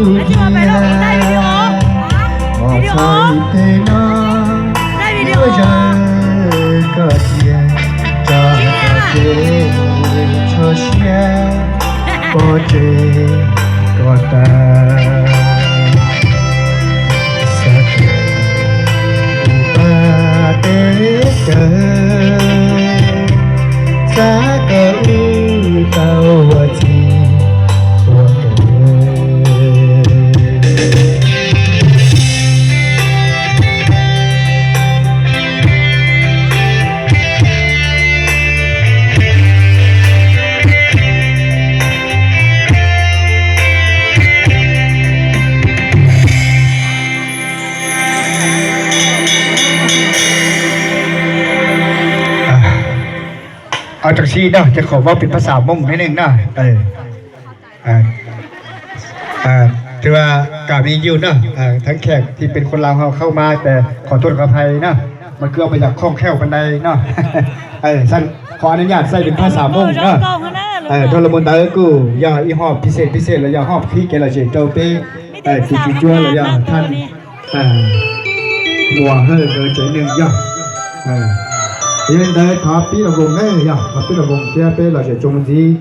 Tus tiag, os txhais tes no, yuav zawg koj tiag, tso koj kev tsho siab, pov tseg koj tag. Xav kuv pab teb chaws, xav kom wb tau ua txij ua nkawm. Rau sib no ces qhov vau pem phaj xav Hmoob thiab neeg na. Thưa cả mình yêu nữa, à, thắng khen thì bên con Lào họ không mà để khỏi tuân có thầy nữa. Mà cứ bây giờ không theo bên đây nữa. Ờ, sẵn khó nó nhạt dây bên phá xả mông nữa. Ờ, đó là môn đỡ cũ, giờ y họp phi sệ, phi sệ là giờ họp khí cái là dễ trâu tê. Ờ, thì chú chúa là giờ thân. À, mùa hơi rồi chế nên giờ. Ờ, yên đấy thọ pí là vùng đấy giờ, thọ pí là vùng kia pê là dễ trông gì.